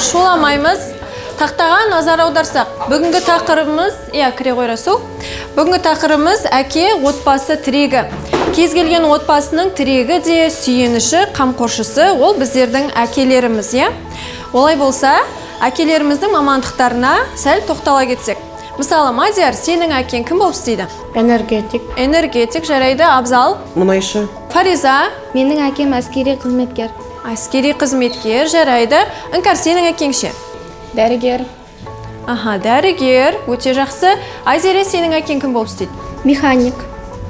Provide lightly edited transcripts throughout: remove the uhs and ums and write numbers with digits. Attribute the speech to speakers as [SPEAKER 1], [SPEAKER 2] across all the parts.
[SPEAKER 1] Шуламаймыз. Тақтаға назар аударсақ, бүгінгі тақырыбымыз, иә, кіре ғой, Расул. Бүгінгі тақырыбымыз әке, отбасы тірегі. Кез келген отбасының тірегі де, сүйеніші, қамқоршысы ол біздердің әкелеріміз, иә? Олай болса, әкелеріміздің мамандықтарына сәл тоқтала кетсек. Мысалы, Мадияр, сенің әкең кім болып істейді?
[SPEAKER 2] Энергетик.
[SPEAKER 1] Энергетик, жарайды. Абзал?
[SPEAKER 3] Мұнайшы.
[SPEAKER 1] Фариза?
[SPEAKER 4] Менің әкем әскери қызметкер.
[SPEAKER 1] Әскери қызметкер, жарайды. Іңкәр, сенің әкең ше?
[SPEAKER 2] Дәрігер.
[SPEAKER 1] Аха, дәрігер, өте жақсы. Айзере, сенің әкең кім болып істейді?
[SPEAKER 4] Механик.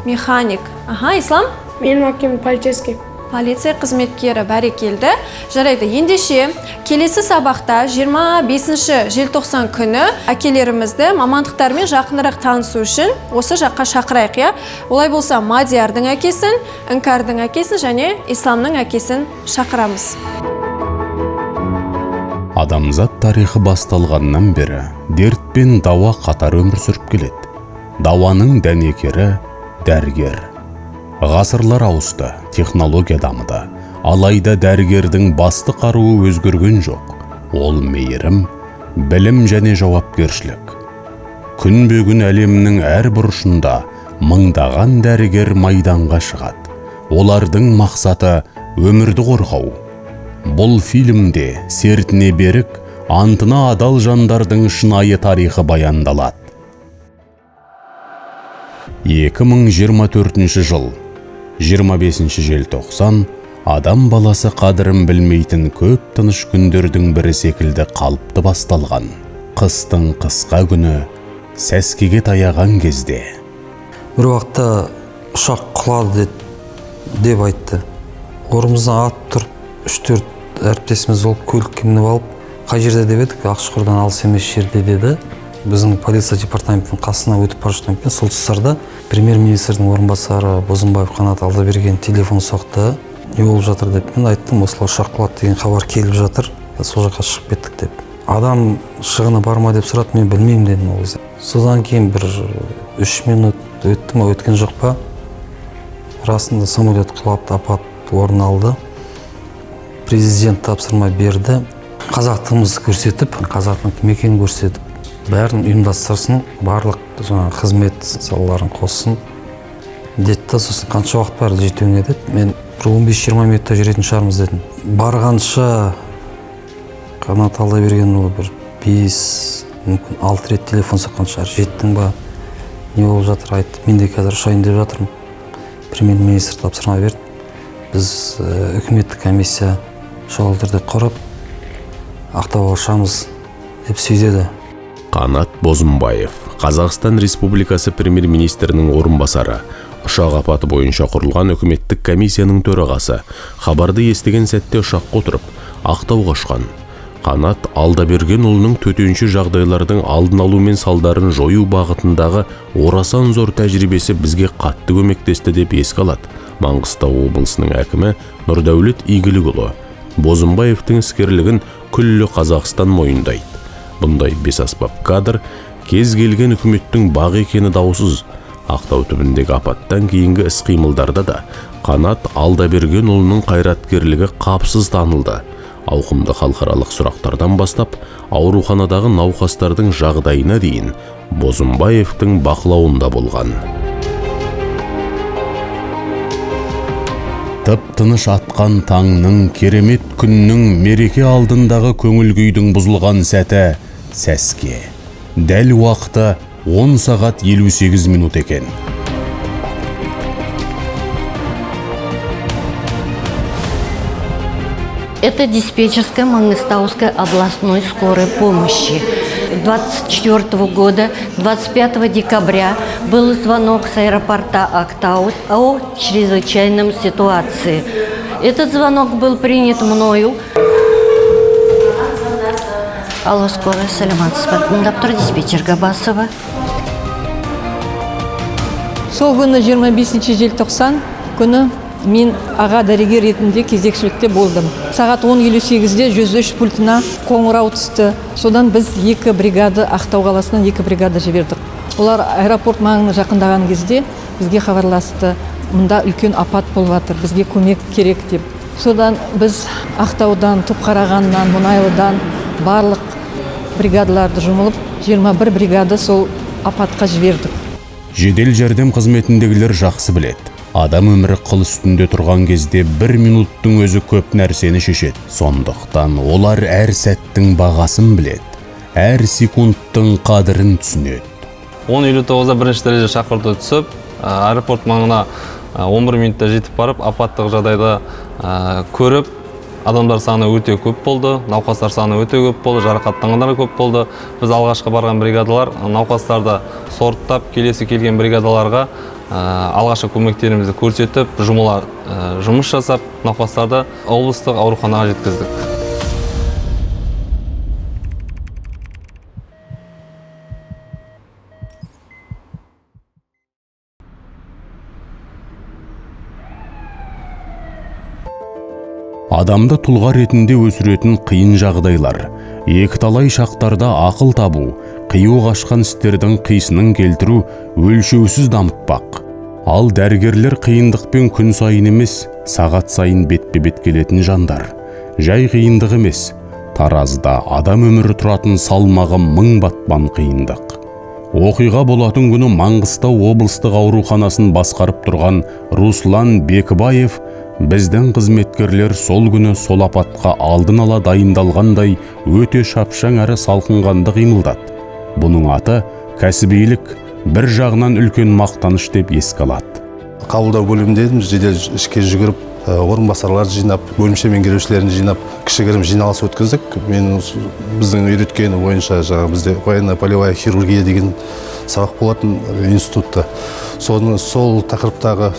[SPEAKER 1] Механик. Аха, Ислам?
[SPEAKER 2] Менің әкем полицейский.
[SPEAKER 1] Полиция қызметкері, бәрекелді. Жарайды, ендеше келесі сабақта 25 желтоқсан күні әкелерімізді мамандықтарымен жақынырақ танысу үшін осы жаққа шақырайық, иә? Олай болса, Мадиярдың әкесін, Іңкәрдің әкесін және Исламның әкесін шақырамыз.
[SPEAKER 5] Адамзат тарихы басталғаннан бері дерт пен дауа қатар өмір сүріп келеді. Дауаның дәнекері дәрігер. Ғасырлар ауысты, технология дамыды. Алайда дәрігердің басты қаруы өзгерген жоқ. Ол мейірім, білім және жауапкершілік. Күнбе-күн әлемнің әр бұрышында мыңдаған дәрігер майданға шығады. Олардың мақсаты өмірді қорғау. Бұл фильмде сертіне берік, антына адал жандардың шынайы тарихы баяндалады. 2024 жыл, 25 желтоқсан, адам баласы қадірін білмейтін көп тыныш күндердің бірі секілді қалыпты басталған. Қыстың қысқа күні сәскеге таяған кезде.
[SPEAKER 6] Бір уақытта ұшақ құлады деп айтты. Орнымыздан атып тұрып, үш-төрт әріптесіміз болып көлікке мініп алып, қай жерде деп едік, Ақшұқырдан алыс емес жерде деді. Біздің полиция департаментінің қасына өтіп бара жатқан екен, сол тұстарда премьер-министрдің орынбасары Бозымбаев Қанат Алдаберген телефон соқты. Не болып жатыр деп мен айттым, осылай ұшақ құлады деген хабар келіп жатыр, сол жаққа шығып кеттік деп. Адам шығыны бар ма деп сұрады, мен білмеймін дедім ол кезде. Содан кейін бір 3 минут өтті ма, өткен жоқ па, расында самолет құлап, апат орын алды. Президент тапсырма берді, қазақтығымызды көрсетіп, қазақтың кім екенін көрсетіп, бәрін ұйымдастырсын, барлық жаңағы қызмет салаларын қоссын деді да. Сосын қанша уақыт бар жетуіңе деді. Мен бір 15-20 минутта жүретін шығармыз дедім. Барғанша Қанат Алдабергенұлы бір 5, мүмкін 6 рет телефон соққан шығар. Жеттің ба, не болып жатыр айтты. Мен де қазір ұшайын деп жатырмын. Премьер-министр тапсырма берді. Біз үкіметтік комиссия шұғыл түрде құрып, Ақтауға ұшамыз деп сөйледі.
[SPEAKER 7] Қанат Бозымбаев, Қазақстан Республикасы премьер-министрінің орынбасары, ұшақ апаты бойынша құрылған үкіметтік комиссияның төрағасы. Хабарды естіген сәтте ұшаққа отырып, Ақтауға ұшқан. Қанат Алдабергенұлының төтенше жағдайлардың алдын алу мен салдарын жою бағытындағы орасан зор тәжірибесі бізге қатты көмектесті деп еске алады Маңғыстау облысының әкімі Нұрдәулет Игілікұлы. Бозымбаевтың іскерлігін күллі Қазақстан мойындайды. Бұндай бесаспап кадр кез келген үкіметтің бағы екені даусыз. Ақтау түбіндегі апаттан кейінгі іс-қимылдарда да Қанат Алдабергенұлының қайраткерлігі қапсыз танылды. Ауқымды халықаралық сұрақтардан бастап, ауруханадағы науқастардың жағдайына дейін Бозымбаевтың бақылауында болған.
[SPEAKER 5] Тып-тыныш атқан таңның, керемет күннің, мереке алдындағы көңіл күйдің бұзылған сәті сәске. Дәл уақыты 10 сағат 58 минут екен.
[SPEAKER 8] Это диспетчерская Мангыстауской областной скорой помощи. 24 года, 25 декабря, был звонок с аэропорта Актау о чрезвычайном ситуации. Этот звонок был принят мною. Алло, скорая, саламатсыз ба? Тыңдап тұр диспетчер Габасова.
[SPEAKER 9] Сол күні 25 желтоқсан күні мен аға дәрігер ретінде кезекшілікте болдым. Сағат 10:58-де 103 пультына қоңырау түсті. Содан біз екі бригада, Ақтау қаласынан екі бригада жібердік. Олар аэропорт маңына жақындаған кезде бізге хабарласты. Мұнда үлкен апат болып жатыр, бізге көмек керек деп. Содан біз Ақтаудан, Түпқарағаннан, Мұнайлыдан Барлық бригадаларды жұмылып, 21 бригада сол апатқа жібердік.
[SPEAKER 5] Жедел жәрдем қызметіндегілер жақсы біледі. Адам өмірі қыл үстінде тұрған кезде бір минуттың өзі көп нәрсені шешеді. Сондықтан олар әр сәттің бағасын біледі, әр секундтың қадірін түсінеді.
[SPEAKER 3] 10:59-да бірінші дәреже шақырту түсіп, аэропорт маңына 11 минутта жетіп барып, апаттық жағдайды көріп, адамдар саны өте көп болды, науқастар саны өте көп болды, жарақаттанғандар көп болды. Біз алғашқы барған бригадалар науқастарды сорттап, келесі келген бригадаларға алғашқы көмектерімізді көрсетіп, жұмыс жасап, науқастарды облыстық ауруханаға жеткіздік.
[SPEAKER 5] Адамды тұлға ретінде өсіретін қиын жағдайлар, екіталай шақтарда ақыл табу, қию қашқан істердің қисынын келтіру өлшеусіз дамытпақ. Ал дәрігерлер қиындықпен күн сайын емес, сағат сайын бетпе-бет келетін жандар. Жай қиындық емес, таразда адам өмірі тұратын салмағы 1000 батпан қиындық. Оқиға болатын күні Маңғыстау облыстық ауруханасын басқарып тұрған Руслан Бекібаев біздің қызметкерлер сол күні сол апатқа алдын ала дайындалғандай өте шапшаң әрі салқынқанды қимылдады. Бұның аты кәсібилік, бір жағынан үлкен мақтаныш деп еске алады.
[SPEAKER 10] Қабылдау бөлімінде едім, жедел ішке жүгіріп, орынбасарларды жинап, бөлімше меңгерушілерін жинап, кішігірім жиналыс өткіздік. Мен біздің үйреткені бойынша жаңа бізде военно-полевая хирургия деген сабақ болатын институтта. Соны сол тақырыптағы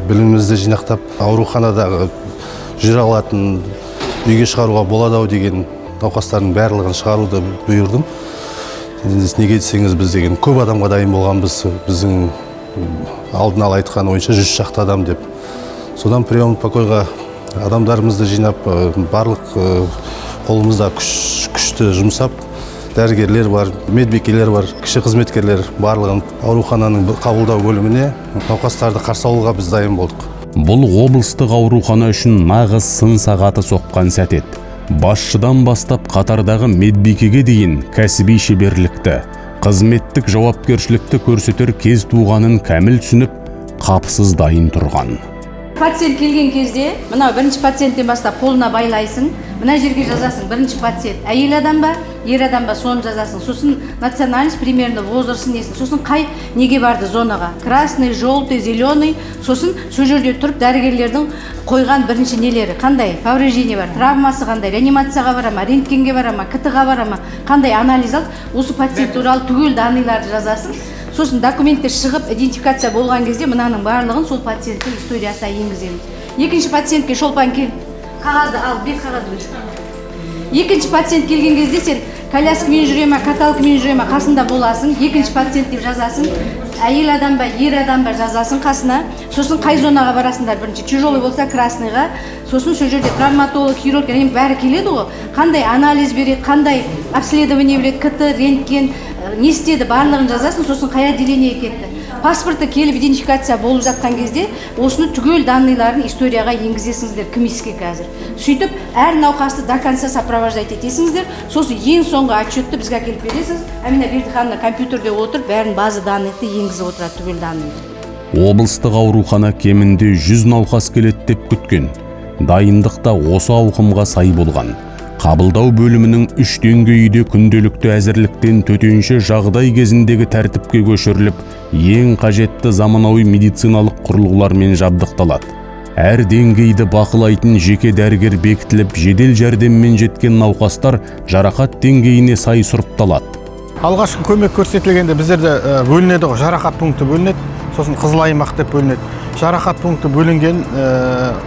[SPEAKER 10] білімімізді жинақтап, ауруханадағы жүре алатын, үйге шығаруға болады ау деген науқастардың барлығын шығаруды бұйырдым. Неге десеңіз, біз деген көп адамға дайын болғанбыз, біздің алдын ала айтқан ойынша 100 шақты адам деп. Содан прием покойға адамдарымызды жинап, барлық қолымызда күшті жұмсап, дәрігерлер бар, медбикелер бар, кіші қызметкерлер барлығын аурухананың қабылдау бөліміне науқастарды қарсы алуға біз дайын болдық.
[SPEAKER 5] Бұл облыстық аурухана үшін нағыз сын сағаты соққан сәт еді. Басшыдан бастап қатардағы медбикеге дейін кәсіби шеберлікті, қызметтік жауапкершілікті көрсетер кез туғанын кәміл түсініп, қапысыз дайын тұрған.
[SPEAKER 11] Пациент келген кезде, мынау бірінші пациенттен бастап қолына байлайсың, мына жерге жазасың, бірінші пациент әйел адам ба, ер адам ба, соны жазасың. Сосын национальность, примерно возраст несін, сосын қай неге барды зонаға, красный, желтый, зеленый, сосын сол жерде тұрып дәрігерлердің қойған бірінші нелері, қандай повреждение бар, травмасы қандай, реанимацияға бара ма, рентгенге бара ма, КТ-ға бара ма, қандай анализ алды, осы пациент туралы түгел данныйларды жазасың. Сосын документтер шығып, идентификация болған кезде мынаның барлығын сол пациенттің историясына енгіземіз. Екінші пациентке Шолпан кел, қағазды ал, бер қағазды бер. Екінші пациент келген кезде сен коляскамен жүре ма, каталкамен жүре ма, қасында боласың. Екінші пациент деп жазасың. Әйел адам ба, ер адам ба жазасың қасына. Сосын қай зонаға барасыңдар бірінші? Тяжелый болса красныйға. Сосын сол жерде травматолог, хирург, бәрі келеді ғой. Қандай анализ береді, қандай обследование береді, КТ, рентген, не істеді, барлығын жазасың. Сосын қай отделениеге кетті. Паспорты келіп идентификация болып жатқан кезде осыны түгел данныйларын историяға енгізесіңіздер КМИСке қазір. Сөйтіп әр науқасты до конца сопровождать етесіңіздер. Сосын ең соңғы отчетты бізге әкеліп бересіз. Амина Бердіхановна компьютерде отырып бәрін база данныйды енгізіп отырады, түгел данныйды.
[SPEAKER 5] Облыстық аурухана кемінде 100 науқас келеді деп күткен. Дайындық та осы ауқымға сай болған. Қабылдау бөлімінің 3 деңгейі күнделікті әзірліктен төтенше жағдай кезіндегі тәртіпке көшіріліп, ең қажетті заманауи медициналық құрылғылармен жабдықталады. Әр деңгейді бақылайтын жеке дәрігер бекітіліп, жедел жәрдеммен жеткен науқастар жарақат деңгейіне сай сұрыпталады.
[SPEAKER 12] Алғашқы көмек көрсетілгенде біздерде бөлінеді ғой, жарақат пункті бөлінеді, сосын қызыл аймақ деп бөлінеді. Жарақат пункті бөлінген,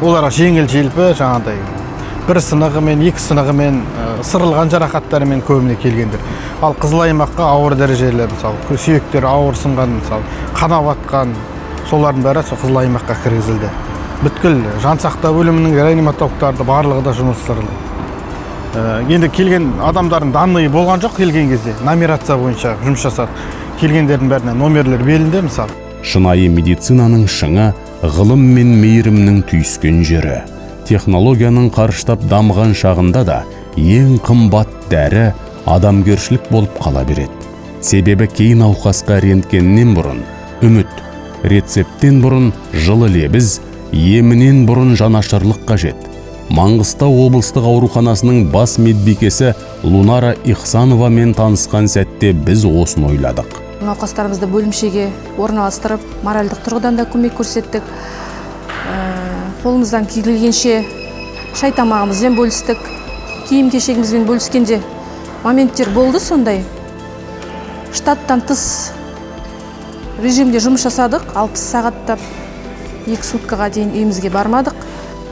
[SPEAKER 12] оларға жеңіл желпі жаңағыдай бір сынығымен, екі сынығымен, сырылған жарақаттарымен көбіне келгендер. Ал қызыл аймаққа ауыр дәрежелі, мысалы, сүйектері ауыр сынған, мысалы, қанап атқан, солардың бәрі сол қызыл аймаққа кіргізілді. Бүткіл жансақтау бөлімінің реаниматологтары барлығы да жұмылдырылды. Енді келген адамдардың данные болған жоқ, келген кезде нумерация бойынша жұмыс жасады. Келгендердің бәріне номерлер белгіленді, мысалы.
[SPEAKER 5] Шынайы медицинаның шыңы ғылым мен мейірімнің түйіскен жері. Технологияның қарыштап дамыған шағында да Ең қымбат дәрі адамгершілік болып қала береді. Себебі кей науқасқа рентгеннен бұрын үміт, рецепттен бұрын жылы лебіз, емінен бұрын жанашырлық қажет. Маңғыстау облыстық ауруханасының бас медбикесі Лунара Ихсановамен танысқан сәтте біз осыны ойладық.
[SPEAKER 13] Науқастарымызды бөлімшеге орналастырып, моральдық тұрғыдан да көмек көрсеттік. Қолымыздан келгенше шай тамағымызбен бөлістік, киім кешегімізбен бөліскенде моменттер болды сондай. Штаттан тыс режимде жұмыс жасадық, 60 сағаттап 2 суткаға дейін үйімізге бармадық.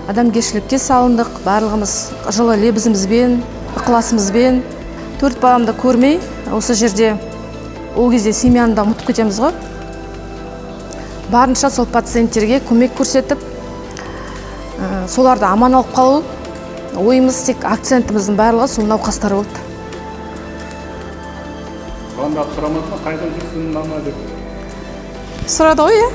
[SPEAKER 13] Адамгершілікке салындық, барлығымыз жылы лебізімізбен, ықыласымызбен. 4 баламды көрмей, осы жерде ол кезде семьяны да ұмытып кетеміз ғой. Барынша сол пациенттерге көмек көрсетіп, соларды аман алып қалу ойымыз, тек акцентіміздің барлығы сол науқастар болды.
[SPEAKER 14] Звондап сұрамады ма, қайда жүрсің мама деп?
[SPEAKER 13] Сұрады ғой, иә.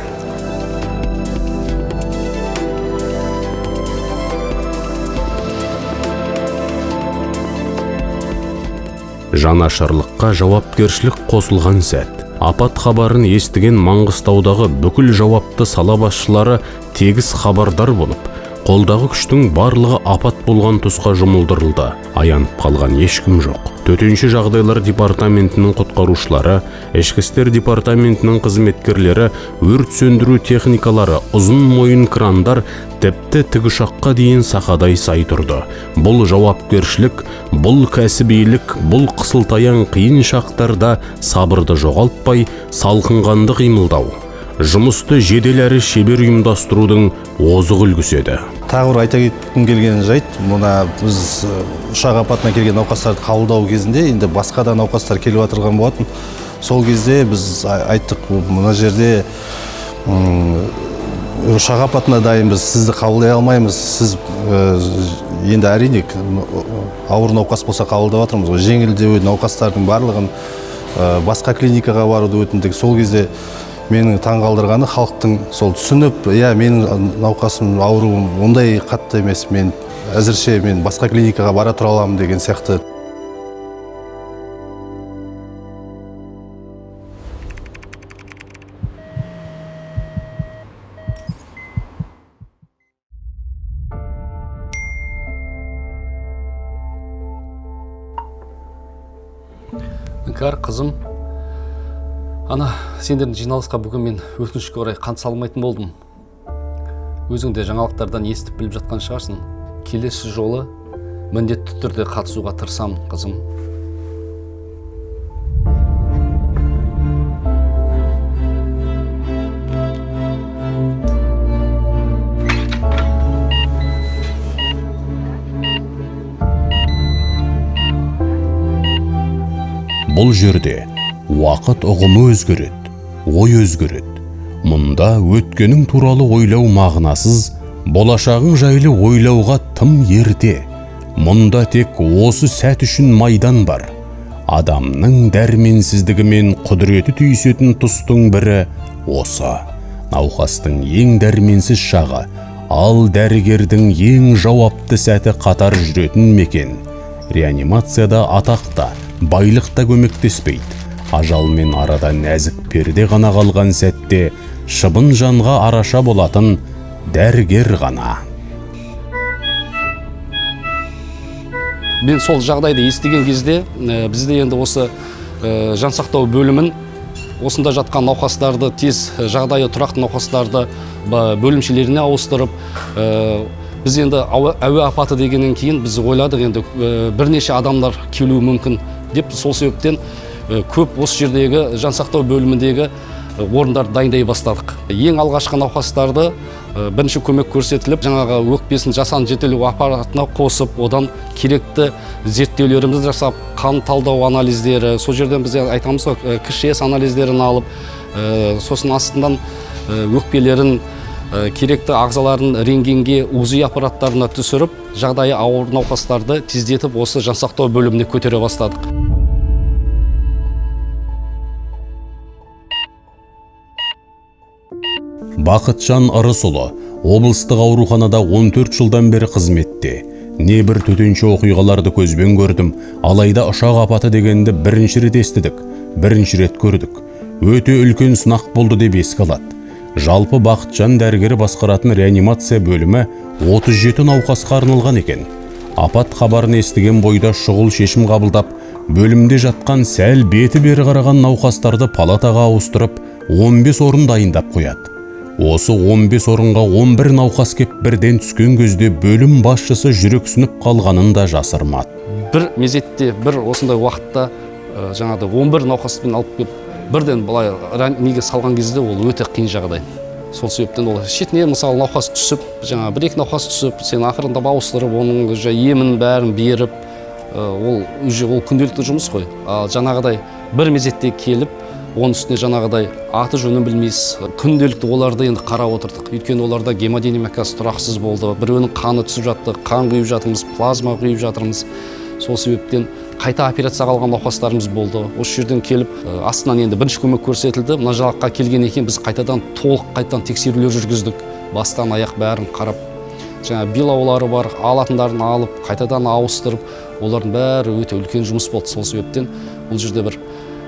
[SPEAKER 7] Жанашырлыққа жауапкершілік қосылған сәт. Апат хабарын естіген Маңғыстаудағы бүкіл жауапты сала басшылары тегіс хабардар болып, қолдағы күштің барлығы апат болған тұсқа жұмылдырылды. Аянып қалған ешкім жоқ. Төтенше жағдайлар департаментінің құтқарушылары, ішкі істер департаментінің қызметкерлері, өрт сөндіру техникалары, ұзын мойын крандар, тіпті тікұшаққа дейін сақадай сай тұрды. Бұл жауапкершілік, бұл кәсібилік, бұл қысылтаяң қиын шақтарда сабырды жоғалтпай, салқынқанды қимылдау. Жұмысты жедел әрі шебер ұйымдастырудың озық үлгісі еді.
[SPEAKER 10] Тағы бір айта кеткім келген жайт, мына біз ұшақ апатына келген науқастарды қабылдау кезінде енді басқа да науқастар келіп отырған болатын. Сол кезде біз айттық, мына жерде ұшақ апатына дайынбыз, сізді қабылдай алмаймыз. Сіз енді әрине ауыр науқас болса қабылдап жатырмыз ғой, жеңілдеу науқастардың барлығын басқа клиникаға баруды өтіндік. Сол кезде менің таңғалдырғаны халықтың сол түсініп, иә, менің науқасым, ауруым ондай қатты емес, мен әзірше мен басқа клиникаға бара тұра аламын деген сияқты.
[SPEAKER 15] Іңкәр, қызым, ана, сендердің жиналысқа бүгін мен өкінішке орай қатыса алмайтын болдым. Өзің де жаңалықтардан естіп біліп жатқан шығарсың. Келесі жолы міндетті түрде қатысуға тырысамын, қызым.
[SPEAKER 5] Бұл жерде уақыт ұғымы өзгереді, ой өзгереді. Мұнда өткенің туралы ойлау мағынасыз, болашағың жайлы ойлауға тым ерте. Мұнда тек осы сәт үшін майдан бар. Адамның дәрменсіздігі мен құдіреті түйісетін тұстың бірі осы. Науқастың ең дәрменсіз шағы, ал дәрігердің ең жауапты сәті қатар жүретін мекен. Реанимацияда атақ та, байлық та көмектеспейді. Ажалмен арада нәзік перде ғана қалған сәтте шыбын жанға араша болатын дәрігер ғана.
[SPEAKER 15] Мен сол жағдайды естіген кезде бізде енді осы жансақтау бөлімін, осында жатқан науқастарды, тез жағдайы тұрақты науқастарды бөлімшелеріне ауыстырып, біз енді әуе апаты дегеннен кейін біз ойладық, енді бірнеше адамдар келуі мүмкін деп, сол себептен көп осы жердегі жансақтау бөліміндегі орындарды дайындай бастадық. Ең алғашқы науқастарды бірінші көмек көрсетіліп, жаңағы өкпесін жасанды жетілу аппаратына қосып, одан керекті зерттеулерімізді жасап, қан талдау анализдері, сол жерден біз айтамыз ғой, КШС анализдерін алып, сосын астынан өкпелерін, керекті ағзаларын рентгенге, УЗИ аппараттарына түсіріп, жағдайы ауыр науқастарды тездетіп осы жансақтау бөліміне көтере бастадық.
[SPEAKER 5] Бақытжан Ырысұлы облыстық ауруханада 14 жылдан бері қызметте. Небір төтенше оқиғаларды көзбен көрдім, алайда ұшақ апаты дегенді бірінші рет естідік, бірінші рет көрдік. Өте үлкен сынақ болды деп еске алады. Жалпы Бақытжан дәрігері басқаратын реанимация бөлімі 37 науқасқа арналған екен. Апат хабарын естіген бойда шұғыл шешім қабылдап, бөлімде жатқан сәл беті бері қараған науқастарды палатаға ауыстырып, 15 орын дайындап қояды. Осы 15 орынға 11 науқас кеп бірден түскен кезде бөлім басшысы жүрексініп қалғанын да жасырмады.
[SPEAKER 15] Бір мезетте, бір осындай уақытта жаңағыдай 11 науқаспен алып келіп, бірден былай неге салған кезде ол өте қиын жағдай. Сол себептен ол шетіне мысалы науқас түсіп, жаңа бір-екі науқас түсіп, сен ақырындап ауыстырып, оның уже емін бәрін беріп, ол уже ол күнделікті жұмыс қой. Ал жаңағыдай бір мезетте келіп, оның үстіне жаңағыдай аты жөнін білмейсіз. Күнделікті оларды енді қарап отырдық. Өйткені оларда гемодинамикасы тұрақсыз болды. Біреуінің қаны түсіп жатты, қан құйып жатырмыз, плазма құйып жатырмыз. Сол себептен қайта операцияға алған науқастарымыз болды. Осы жерден келіп, астынан енді бірінші көмек көрсетілді. Мына жаққа келген екен біз қайтадан толық қайтадан тексерулер жүргіздік. Бастан аяқ бәрін қарап, жаңа белаулары бар, алатындарын алып, қайтадан ауыстырып, олардың бәрі өте үлкен жұмыс болды. Сол себептен бұл жерде бір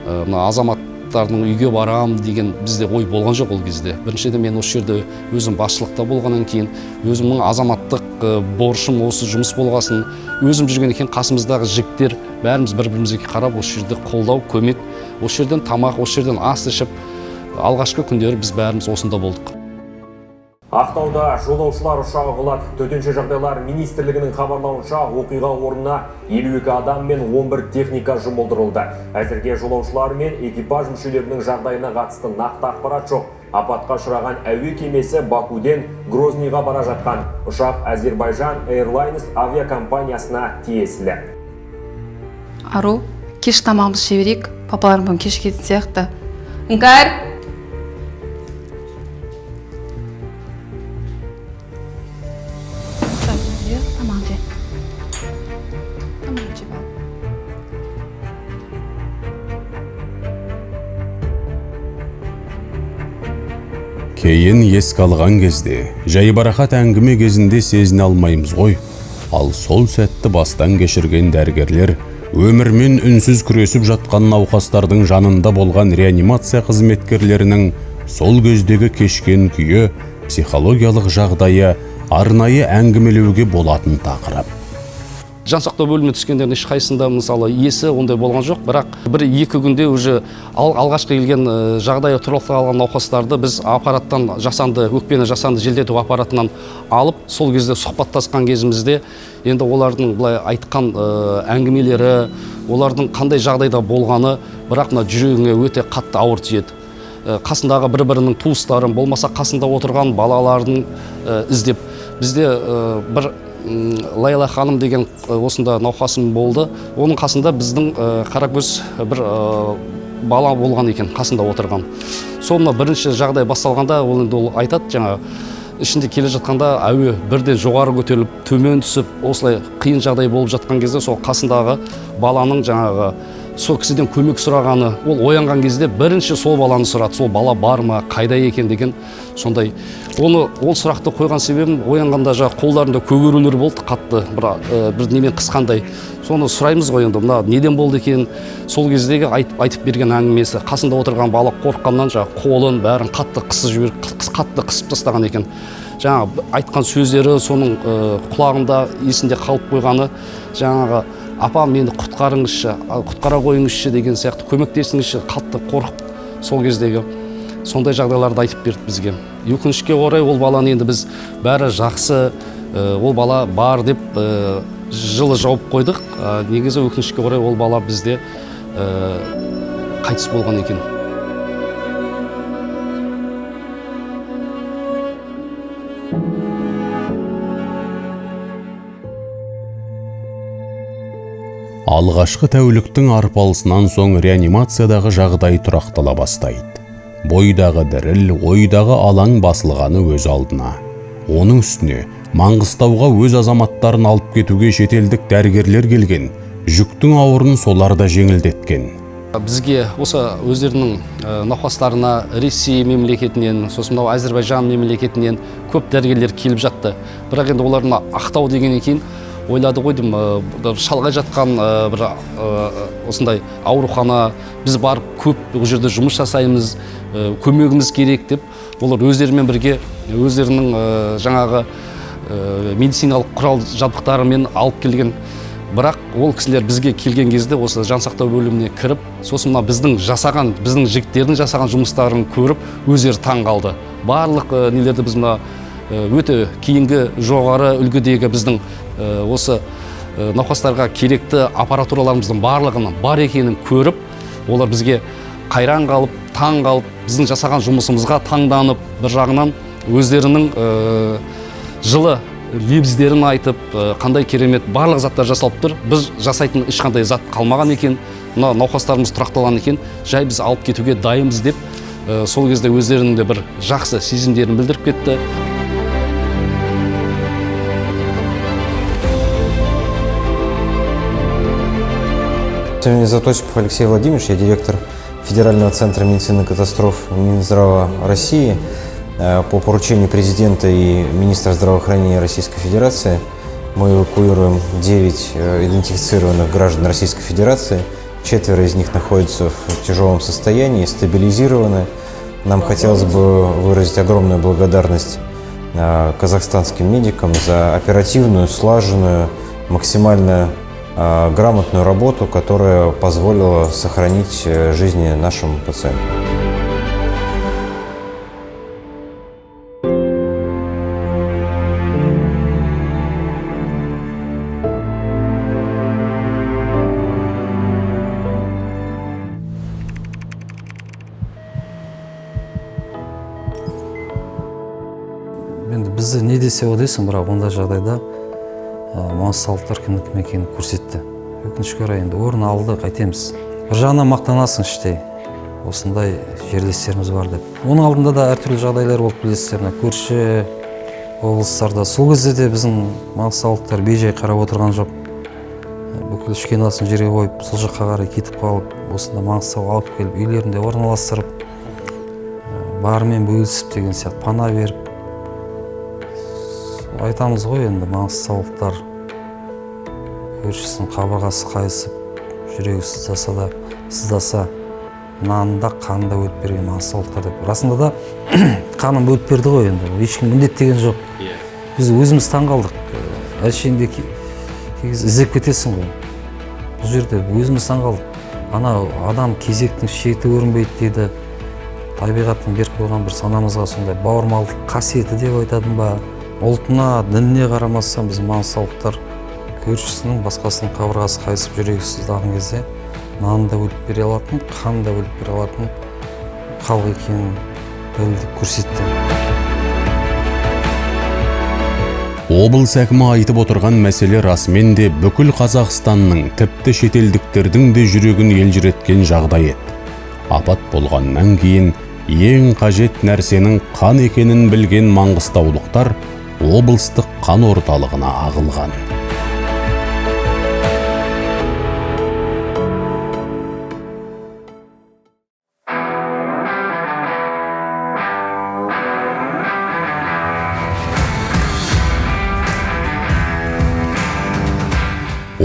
[SPEAKER 15] мына азаматтардың үйге барам деген бізде ой болған жоқ ол кезде. Біріншіден мен осы жерде өзім басшылықта болғаннан кейін өзімнің азаматтық борышым осы жұмыс болғасын, өзім жүрген екен қасымыздағы жігіттер бәріміз бір-бірімізге қарап осы жерде қолдау, көмек, осы жерден тамақ, осы жерден ас ішіп, алғашқы күндері біз бәріміз осында болдық.
[SPEAKER 16] Ақтауда жолаушылар ұшағы құлады. Төтенше жағдайлар министрлігінің хабарлауынша оқиға орнына 52 адам мен 11 техника жұмылдырылды. Әзірге жолаушылар мен экипаж мүшелерінің жағдайына қатысты нақты ақпарат жоқ. Апатқа ұшыраған әуе кемесі Бакуден Грозныйға бара жатқан. Ұшақ Әзербайжан Airlines авиакомпаниясына тиесілі.
[SPEAKER 17] Ару, кеш тамағымызды іше берейік. Папаларым бүгін кеш кететін сияқты. Іңкәр!
[SPEAKER 5] Кейін еске алған кезде, жайбарақат әңгіме кезінде сезіне алмаймыз ғой. Ал сол сәтті бастан кешірген дәрігерлер өмірмен үнсіз күресіп жатқан науқастардың жанында болған реанимация қызметкерлерінің сол кездегі кешкен күйі, психологиялық жағдайы арнайы әңгімелеуге болатын тақырып.
[SPEAKER 15] Жансақтау бөліміне түскендердің ешқайсысында мысалы есі ондай болған жоқ, бірақ бір-екі күнде уже алғашқы келген жағдайы тұрақталған алған науқастарды біз аппараттан жасанды өкпені жасанды желдету аппаратынан алып, сол кезде сұхбаттасқан кезімізде енді олардың былай айтқан әңгімелері, олардың қандай жағдайда болғаны, бірақ мына жүрегіңе өте қатты ауыр тиеді. Қасындағы бір-бірінің туыстарын, болмаса қасында отырған балаларын іздеп, бізде бір Лайла ханым деген осында науқасым болды. Оның қасында біздің қаракөз бір бала болған екен, қасында отырған. Сол мына бірінші жағдай басталғанда, ол енді ол айтады, жаңа ішінде келе жатқанда әуе бірден жоғары көтеріліп, төмен түсіп, осылай қиын жағдай болып жатқан кезде сол қасындағы баланың жаңағы сол кісіден көмек сұрағаны, ол оянған кезде бірінші сол баланы сұрады, сол бала бар ма, қайда екен деген сондай. Оны ол сұрақты қойған себебім, оянғанда жаңа қолдарында көгерулер болды қатты, бір немен қысқандай. Соны сұраймыз ғой енді, мына неден болды екен, сол кездегі айтып берген әңгімесі, қасында отырған бала қорыққаннан жаңа қолын бәрін қатты қысып жіберіп, қатты қысып тастаған екен. Жаңа айтқан сөздері соның құлағында есінде қалып қойғаны, жаңағы апа мені құтқарыңызшы, құтқара қойыңызшы деген сияқты, көмектесіңізші, қатты қорқып сол кездегі сондай жағдайларды айтып берді бізге. Өкінішке орай ол баланы енді біз бәрі жақсы, ол бала бар деп жылы жауып қойдық. Негізі өкінішке орай ол бала бізде қайтыс болған екен.
[SPEAKER 5] Алғашқы тәуліктің арпалысынан соң реанимациядағы жағдай тұрақтала бастайды. Бойдағы діріл, ойдағы алаң басылғаны өз алдына. Оның үстіне Маңғыстауға өз азаматтарын алып кетуге шетелдік дәрігерлер келген, жүктің ауырын солар да жеңілдеткен.
[SPEAKER 15] Бізге осы өздерінің науқастарына Ресей мемлекетінен, сосын мынау Әзербайжан мемлекетінен көп дәрігерлер келіп жатты. Бірақ енді олардың Ақтау дегеннен кейін Ойлады ғой деймін, шалғай жатқан бір осындай аурухана, біз барып көп ол жерде жұмыс жасаймыз, көмегіміз керек деп, олар өздерімен бірге өздерінің жаңағы медициналық құрал жабдықтарымен алып келген. Бірақ ол кісілер бізге келген кезде осы жансақтау бөліміне кіріп, сосын мына біздің жасаған, біздің жігіттердің жасаған жұмыстарын көріп, өздері таң қалды. Барлық нелерді біз мына өте кейінгі жоғары үлгідегі біздің осы науқастарға керекті аппаратураларымыздың барлығының бар екенін көріп, олар бізге қайран қалып, таң қалып, біздің жасаған жұмысымызға таңданып, бір жағынан өздерінің жылы лебіздерін айтып, қандай керемет барлық заттар жасалып тұр, біз жасайтын ешқандай зат қалмаған екен, мына науқастарымыз тұрақталған екен, жай біз алып кетуге дайынбыз деп, сол кезде өздерінің де бір жақсы сезімдерін білдіріп кетті.
[SPEAKER 6] Меня зовут Осипов Алексей Владимирович, я директор Федерального центра медицины катастроф Минздрава России. По поручению президента и министра здравоохранения Российской Федерации мы эвакуируем 9 идентифицированных граждан Российской Федерации. 4 из них находятся в тяжелом состоянии, стабилизированы. Нам хотелось бы выразить огромную благодарность казахстанским медикам за оперативную, слаженную, максимально грамотную работу, которая позволила сохранить жизни нашим пациентам. Енді бізді не десе о дейсің, бірақ ондай жағдайда маңғыстаулықтар кімнің кім екенін көрсетті. Өкінішке орай енді орын алды, қайтеміз. Бір жағынан мақтанасың іштей, осындай жерлестеріміз бар деп. Оның алдында да әртүрлі жағдайлар болып, білесіздер, мына көрші облыстарда. Сол кезде де біздің маңғыстаулықтар бейжай қарап отырған жоқ. Бүкіл ішкен асын жерге қойып, сол жаққа қарай кетіп қалып, осында Маңғыстауға алып келіп, үйлерінде орналастырып, барымен бөлісіп деген сияқты пана беріп. Айтамыз ғой енді, маңғыстаулықтар көршісінің қабырғасы қайысып, жүрегі сыздаса да сыздаса, нанында қанында өтіп берген маңғыстаулықтар деп. Расында да қанын бөліп берді ғой енді, ешкім міндеттеген жоқ. Біз өзіміз таң қалдық. Әшейінде іздеп кетесің ғой. Бұл жерде өзіміз таң қалдық. Ана адам кезектің шеті көрінбейді дейді. Табиғаттың беріп қойған бір санамызға сондай бауырмалдық қасиеті деп айтатын ба? Ұлтына, дініне қарамастан біз маңғыстаулықтар көршісінің, басқасының қабырғасы қайысып, жүрегі сыздаған кезде нанын да бөліп бере алатын, қанын да бөліп бере алатын халық екенін дәлелдеп көрсетті.
[SPEAKER 5] Облыс әкімі айтып отырған мәселе расымен де бүкіл Қазақстанның, тіпті шетелдіктердің де жүрегін елжіреткен жағдай еді. Апат болғаннан кейін ең қажет нәрсенің қан екенін білген маңғыстаулықтар облыстық қан орталығына ағылған.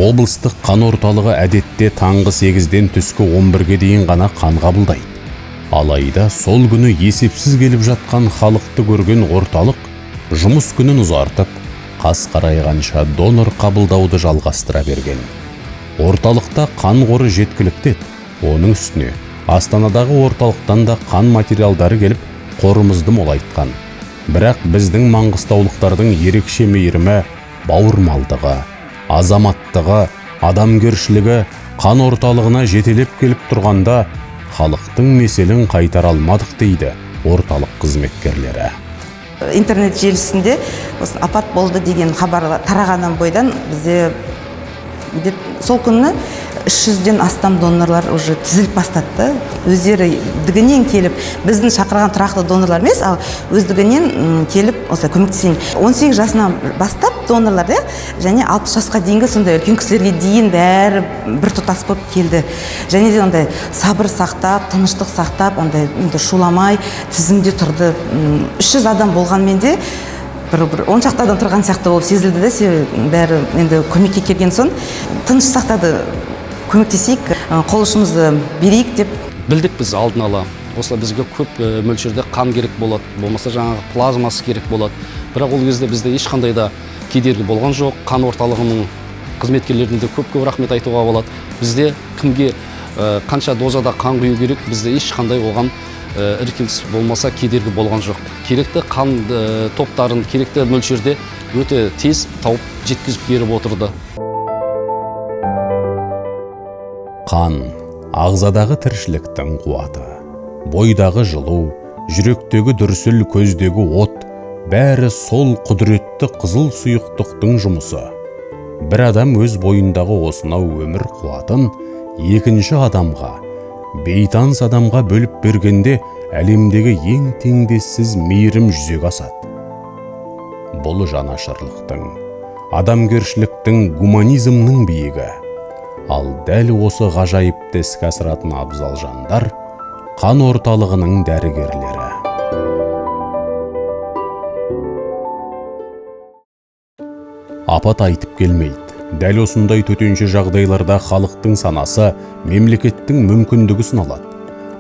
[SPEAKER 5] Облыстық қан орталығы әдетте таңғы 8-ден түскі 11-ге дейін ғана қан қабылдайды. Алайда сол күні есепсіз келіп жатқан халықты көрген орталық жұмыс күнін ұзартып, қас қарайғанша донор қабылдауды жалғастыра берген. Орталықта қан қоры жеткілікті еді. Оның үстіне Астанадағы орталықтан да қан материалдары келіп, қорымызды молайтқан. Бірақ біздің маңғыстаулықтардың ерекше мейірімі, бауырмалдығы, азаматтығы, адамгершілігі қан орталығына жетелеп келіп тұрғанда халықтың меселін қайтара алмадық дейді орталық қызметкерлері.
[SPEAKER 18] Интернет желісінде осы апат болды деген хабар тарағаннан бойдан бізде сол күні 300-ден астам донорлар уже тізіліп бастады. Өздері дігінен келіп, біздің шақырған тұрақты донорлар емес, ал өздігінен келіп осы көмектесейін. 18 жасынан бастап донорлар, және 60 жасқа дейінгі сондай үлкен кісілерге дейін бәрі бір тұтас болып келді. Және де ондай сабыр сақтап, тыныштық сақтап, ондай шуламай тізімде тұрды. 300 адам болғанмен де Бір 10 шақты адам тұрған сияқты болып сезілді де, себебі бәрі енді көмекке келген соң тыныш сақтады, көмектесейік, қол ұшымызды берейік деп.
[SPEAKER 15] Білдік біз алдын ала, осылай бізге көп мөлшерде қан керек болады, болмаса жаңағы плазмасы керек болады. Бірақ ол кезде бізде ешқандай да кедергі болған жоқ. Қан орталығының қызметкерлеріне де көп-көп рахмет айтуға болады. Бізде кімге қанша дозада қан құю керек, бізде ешқандай оған іркіліс болмаса кедергі болған жоқ. Керекті қан топтарын керекті мөлшерде өте тез тауып жеткізіп беріп отырды.
[SPEAKER 5] Қан ағзадағы тіршіліктің қуаты, бойдағы жылу, жүректегі дүрсіл, көздегі от, бәрі сол құдіретті қызыл сұйықтықтың жұмысы. Бір адам өз бойындағы осынау өмір қуатын екінші адамға, бейтаныс адамға бөліп бергенде әлемдегі ең теңдессіз мейірім жүзеге асады. Бұл жанашырлықтың, адамгершіліктің, гуманизмнің биігі. Ал дәл осы ғажайыпты іске асыратын абзал жандар қан орталығының дәрігерлері. Апат айтып келмейді. Дәл осындай төтенше жағдайларда халықтың санасы, мемлекеттің мүмкіндігі сыналады.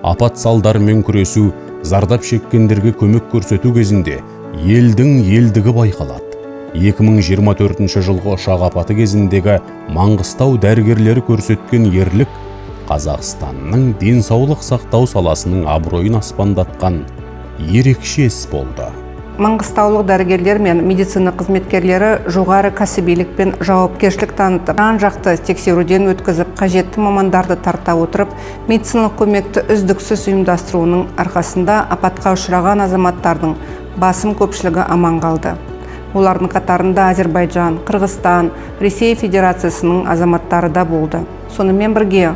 [SPEAKER 5] Апат салдарымен күресу, зардап шеккендерге көмек көрсету кезінде елдің елдігі байқалады. 2024 жылғы ұшақ апаты кезіндегі Маңғыстау дәрігерлері көрсеткен ерлік Қазақстанның денсаулық сақтау саласының абыройын аспандатқан ерекше іс болды.
[SPEAKER 19] Маңғыстаулық дәрігерлер мен медицина қызметкерлері жоғары кәсібилік пен жауапкершілік танытып, жан-жақты тексеруден өткізіп, қажетті мамандарды тарта отырып, медициналық көмекті үздіксіз ұйымдастыруының арқасында апатқа ұшыраған азаматтардың басым көпшілігі аман қалды. Олардың қатарында Әзербайжан, Қырғызстан, Ресей Федерациясының азаматтары да болды. Сонымен бірге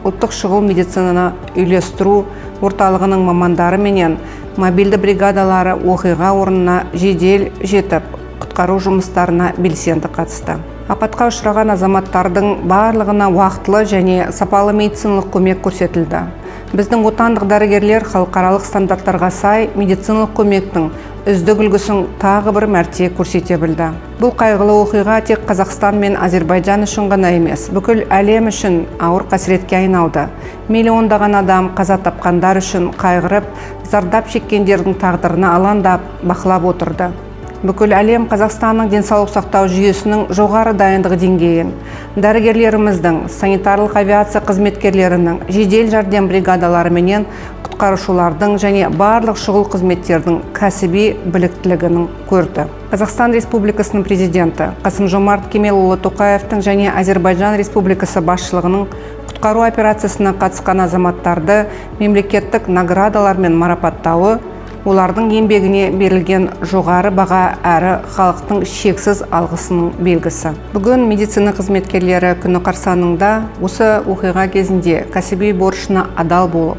[SPEAKER 19] ұлттық шұғыл медицинаны үйлестіру орталығының мамандары менен мобильді бригадалары оқиға орнына жедел жетіп, құтқару жұмыстарына белсенді қатысты. Апатқа ұшыраған азаматтардың барлығына уақытылы және сапалы медициналық көмек көрсетілді. Біздің отандық дәрігерлер халықаралық стандарттарға сай медициналық көмектің үздік үлгісін тағы бір мәрте көрсете білді. Бұл қайғылы оқиға тек Қазақстан мен Әзербайжан үшін ғана емес, бүкіл әлем үшін ауыр қасіретке айналды. Миллиондаған адам қаза тапқандар үшін қайғырып, зардап шеккендердің тағдырына алаңдап, бақылап отырды. Бүкіл әлем Қазақстанның денсаулық сақтау жүйесінің жоғары дайындығы деңгейін, дәрігерлеріміздің, санитарлық авиация қызметкерлерінің, жедел жәрдем бригадалары менен құтқарушылардың және барлық шұғыл қызметтердің кәсіби біліктілігінің көрді. Қазақстан Республикасының президенті Қасым-Жомарт Кемелұлы Тоқаевтың және Әзербайжан Республикасы басшылығының құтқару операциясына қатысқан азаматтарды мемлекеттік наградалармен марапаттауы олардың еңбегіне берілген жоғары баға әрі халықтың шексіз алғысының белгісі. Бүгін медицина қызметкерлері күні қарсаңында осы оқиға кезінде кәсіби борышына адал болып,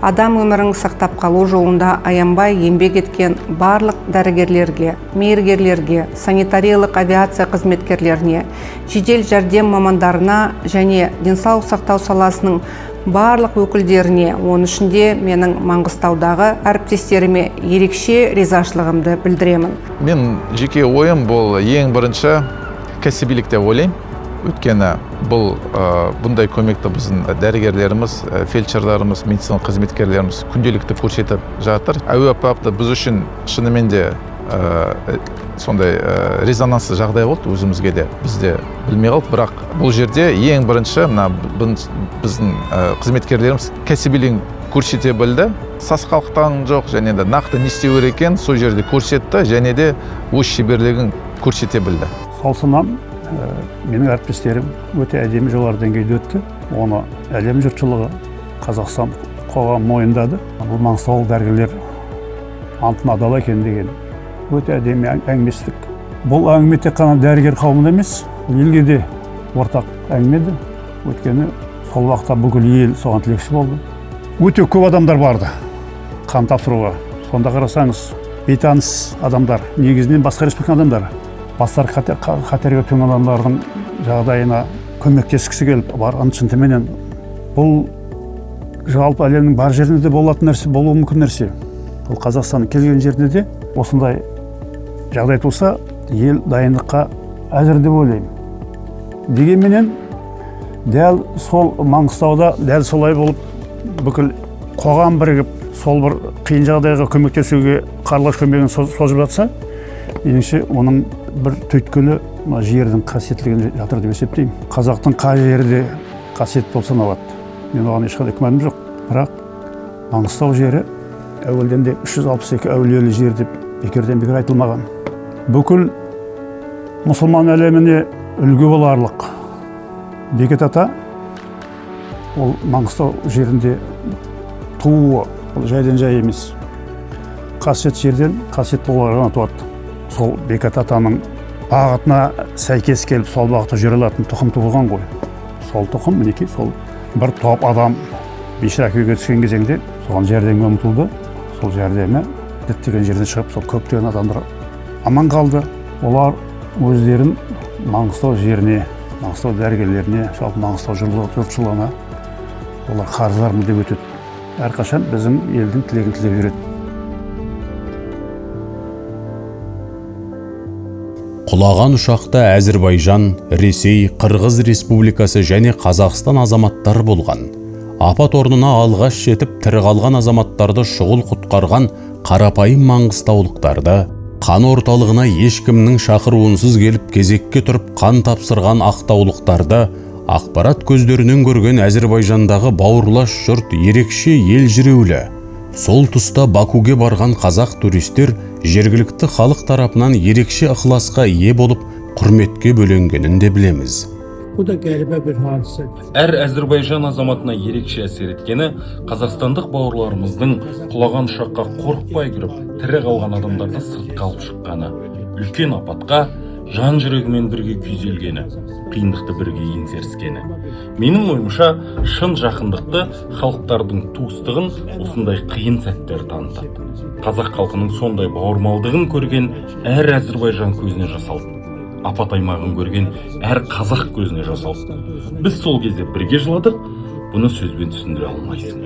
[SPEAKER 19] адам өмірін сақтап қалу жолында аянбай еңбек еткен барлық дәрігерлерге, мейіргерлерге, санитариялық авиация қызметкерлеріне, жедел жәрдем мамандарына және денсаулық сақтау саласының барлық өкілдеріне, оның ішінде менің Маңғыстаудағы әріптестеріме ерекше ризашылығымды білдіремін.
[SPEAKER 20] Мен жеке ойым бұл ең бірінші кәсібилік деп ойлаймын. Өйткені бұл бұндай көмекті біздің дәрігерлеріміз, фельдшерлеріміз, медицина қызметкерлеріміз күнделікті көрсетіп жатыр. Әуе апаты біз үшін шынымен де сондай резонансты жағдай болды, өзімізге де, біз де білмей қалдық. Бірақ бұл жерде ең бірінші мына біздің қызметкерлеріміз кәсібилігін көрсете білді. Сасқалақтаған жоқ, және де нақты не істеу керек екенін сол жерде көрсетті, және де өз шеберлігін көрсете білді.
[SPEAKER 14] Сол сынам менің әріптестерім өте әдемі жоғары деңгейде өтті. Оны әлем жұртшылығы, Қазақстан қоғамы мойындады. Бұл маңғыстаулық дәрігерлер антына адал екен деген өте әдемі әңгіме естідік. Бұл әңгіме тек қана дәрігер қауымында емес, елге де ортақ әңгіме еді. Өйткені сол уақытта бүкіл ел соған тілекші болды. Өте көп адамдар барды қан тапсыруға. Сонда қарасаңыз, бейтаныс адамдар, негізінен басқа республика адамдары, бастары қатерге төнген адамдардың жағдайына көмектескісі келіп, бар ынтымен. Бұл жалпы әлемнің бар жерінде де болатын нәрсе, болуы мүмкін нәрсе. Бұл Қазақстанның келген жерінде де осындай жағдай туса, ел дайындыққа әзір деп ойлаймын. Дегенменен дәл сол Маңғыстауда дәл солай болып, бүкіл қоғам бірігіп, сол бір қиын жағдайға көмектесуге қарлығаш көмегін созып жатса, меніңше оның бір түйткілі мына жердің қасиеттілігінде жатыр деп есептеймін. Қазақтың қай жері де қасиет болып саналады. Мен оған ешқандай күмәнім жоқ. Бірақ Маңғыстау жері әуелден де 362 әулиелі жер деп бекерден бекер айтылмаған. Бүкіл мұсылман әлеміне үлгі боларлық Бекет ата ол Маңғыстау жерінде тууы ол жайдан жай емес. Қасиет жерден қасиет тұлғалар ғана туады. Сол Бекет атаның бағытына сәйкес келіп, сол бағытта жүре алатын тұқым туылған ғой. Сол тұқым мінекей сол бір топ адам бейшара күйге түскен кезеңде соған жәрдемге ұмтылды. Сол жәрдемі діттеген жерден шығып, сол көптеген адамдар аман қалды. Олар өздерін Маңғыстау жеріне, Маңғыстау дәрігерлеріне, жалпы Маңғыстау жұртшылығына олар қарыздармын деп өтеді. Әрқашан біздің елдің тілегін тілеп жүреді.
[SPEAKER 5] Құлаған ұшақта Әзірбайжан, Ресей, Қырғыз Республикасы және Қазақстан азаматтары болған. Апат орнына алғаш жетіп тірі қалған азаматтарды шұғыл құтқарған қарапайым маңғыстаулықтарды, қан орталығына ешкімнің шақыруынсыз келіп кезекке тұрып қан тапсырған ақтаулықтарды ақпарат көздерінен көрген Әзірбайжандағы бауырлас жұрт ерекше елжіреулі. Сол тұста Бакуге барған қазақ туристер жергілікті халық тарапынан ерекше ықыласқа ие болып, құрметке бөленгенін де білеміз.
[SPEAKER 21] Әр Әзірбайжан азаматына ерекше әсер еткені қазақстандық бауырларымыздың құлаған ұшаққа қорықпай кіріп, тірі қалған адамдарды сыртқа алып шыққаны, үлкен апатқа жан жүрегімен бірге күйзелгені, қиындықты бірге еңсеріскені. Менің ойымша, шын жақындықты, халықтардың туыстығын осындай қиын сәттер танытады. Қазақ халқының сондай бауырмалдығын көрген әр әзірбайжан көзіне жасалды. Апат аймағын көрген әр қазақ көзіне жасалды. Біз сол кезде бірге жыладық, бұны сөзбен түсіндіре алмайсың.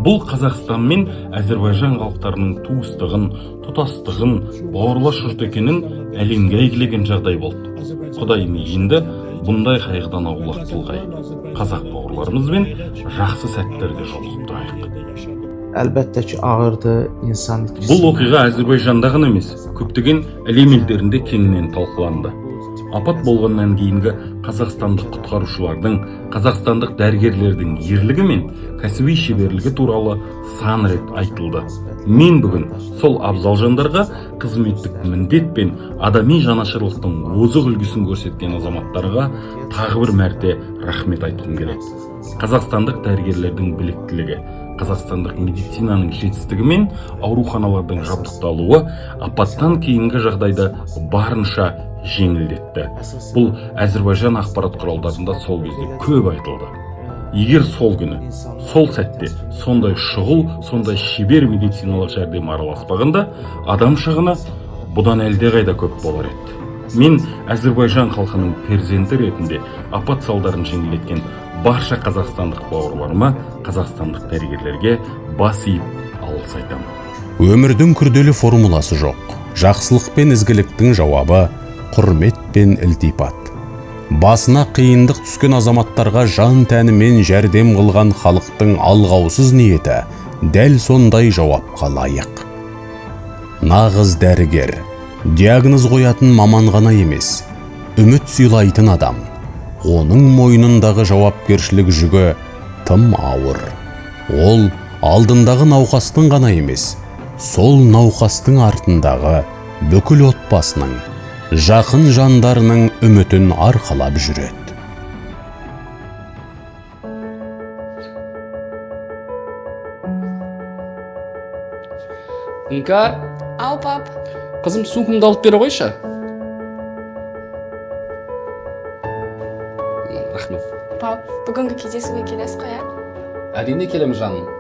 [SPEAKER 21] Бұл Қазақстан мен Әзірбайжан халықтарының туыстығын, тұтастығын, бауырлас жұрт екенін әлемге әйгілеген жағдай болды. Құдайым енді бұндай қайғыдан аулақ қылғай. Қазақ бауырларымызбен жақсы сәттерде жолығып тұрайық.
[SPEAKER 22] Әлбәттә ki, ağırdı insan.
[SPEAKER 21] Бұл оқиға Әзірбайжанда ғана емес, көптеген әлем елдерінде кеңінен талқыланды. Апат болғаннан кейінгі қазақстандық құтқарушылардың, қазақстандық дәрігерлердің ерлігі мен кәсіби шеберлігі туралы сан рет айтылды. Мен бүгін сол абзал жандарға қызметтік міндет пен адами жанашырлықтың озық үлгісін көрсеткен азаматтарға тағы бір мәрте рахмет айтқым келеді. Қазақстандық дәрігерлердің біліктілігі, қазақстандық медицинаның жетістігі мен ауруханалардың жабдықталуы апаттан кейінгі жағдайды барынша жеңілдетті. Бұл Әзірбайжан ақпарат құралдарында сол кезде көп айтылды. Егер сол күні, сол сәтте сондай шұғыл, сондай шебер медициналық жәрдем араласпағанда, адам шығыны бұдан әлдеқайда көп болар еді. Мен Әзірбайжан халқының перзенті ретінде апат салдарын жеңілдеткен барша қазақстандық бауырларыма, қазақстандық дәрігерлерге бас иіп алғыс айтамын.
[SPEAKER 5] Өмірдің күрделі формуласы жоқ. Жақсылық пен ізгіліктің жауабы құрмет пен ілтипат. Басына қиындық түскен азаматтарға жан тәнімен жәрдем қылған халықтың алғаусыз ниеті дәл сондай жауапқа лайық. Нағыз дәрігер, диагноз қоятын маман ғана емес, үміт сыйлайтын адам. Оның мойнындағы жауапкершілік жүгі тым ауыр. Ол алдындағы науқастың ғана емес, сол науқастың артындағы бүкіл отбасының, жақын жандарының үмітін арқалап жүреді.
[SPEAKER 15] Іңкәр.
[SPEAKER 17] Ау, пап.
[SPEAKER 15] Қызым, сумкамды алып бере қойшы. Рахмет.
[SPEAKER 17] Пап, бүгінгі кездесуге келесіз ғой, ә?
[SPEAKER 15] Әрине келемін, жаным.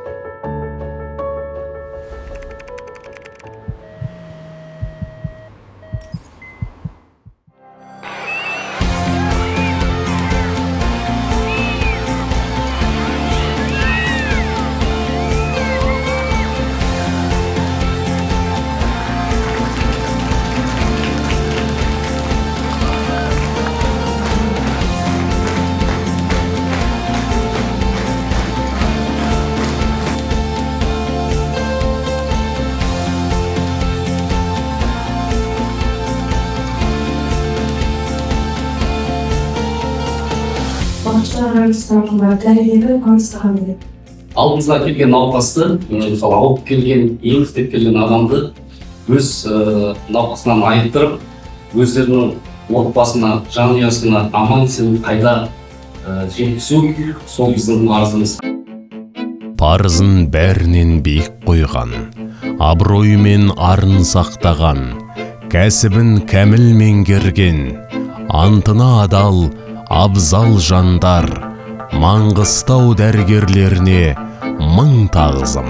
[SPEAKER 2] Ақша градустарым бар, дәрігерді таныстырған деп.
[SPEAKER 15] Алдымызға келген науқасты, мысалы, ауырып келген, ем іздеп келген адамды өз науқасынан айықтырып, өздерінің отбасына, жанұясына аман есен қайта жеткізу, сол біздің парызымыз.
[SPEAKER 5] Парызын бәрінен биік қойған, абыройы мен арын сақтаған, кәсібін кәміл меңгерген, антына адал абзал жандар, Маңғыстау дәрігерлеріне мың тағзым.